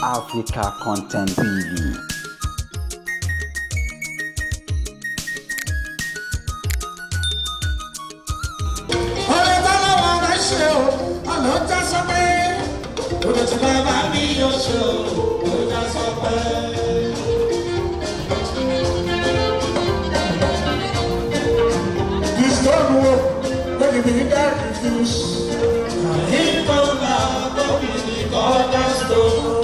Africa Content TV. Ọ̀rẹ́ tọ́lọ́wọ́ bá ṣe o, ọ̀nà já sọ pé òde tí bàbá mi yóò ṣe o, ó já sọ pé. The stone wo wey the builder refuse. Na him come back to be the cornerstone.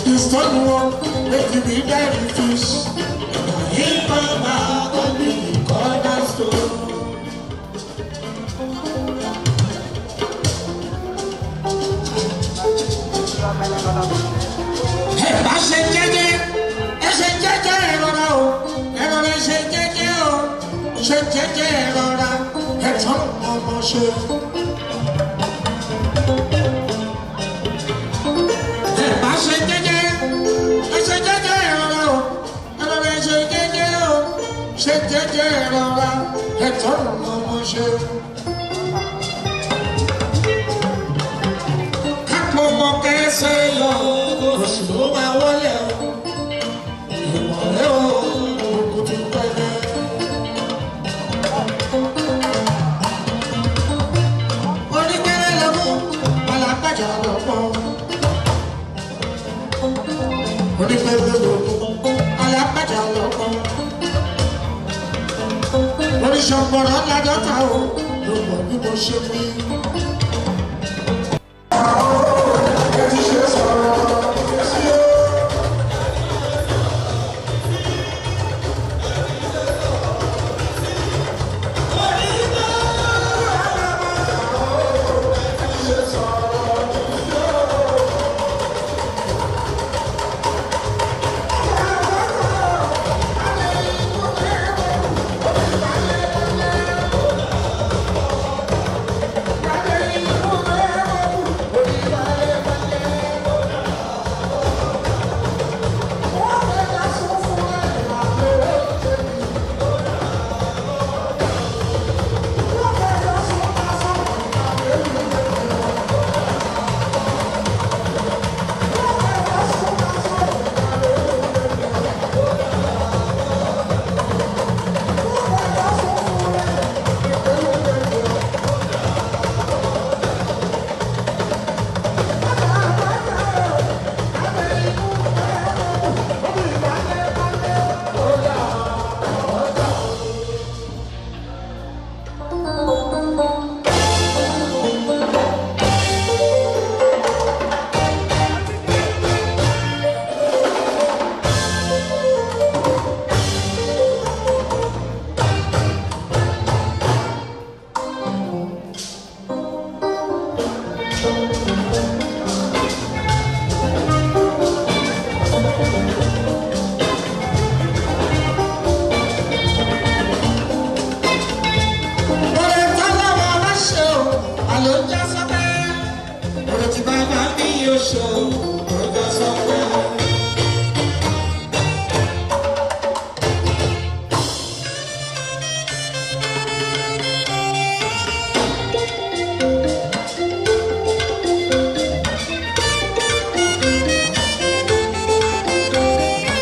The stone wo wey the builder refuse. Na him come back to be the cornerstone. Ẹ bá ṣe jẹ́jẹ́, ẹ ṣe jẹ́jẹ́, ẹ rọra o, ẹ rọra, ẹ ṣe jẹ́jẹ́ o, ṣe jẹ́jẹ́, ẹ rọra, ẹ tán ọmọ ṣe. Ẹ bá ṣe jẹ́jẹ́, ẹ ṣe jẹ́jẹ́, ẹ rọra o, ẹ rọra, ẹ ṣe jẹ́jẹ́ o, ṣe jẹ́jẹ́, ẹ rọra, ẹ tán ọmọ ṣe. Kápọ̀ ọmọ kẹsẹ̀ yọ, oṣù ló máa wọlé o. Ìmọ̀lẹ́ o, kùtù pẹ̀lẹ́. Onígbẹ́rẹ́ lọ mú, alágbájá lọ pọ̀. Onígbẹ́rẹ́ lọ mú, alágbájá lọ pọ̀. Oníṣọ̀gbọ̀rọ̀ ládọ́ta o, ló mọ̀ bí mo ṣe wí. Ẹ ti ṣe sọ̀rọ̀ sí o. Ọ̀rẹ́ tọ́lọ́wọ́ bá ṣe o, àlọ́ já sọ́pẹ́. Ọ̀rẹ́ tí bàbá mi yóò ṣe o.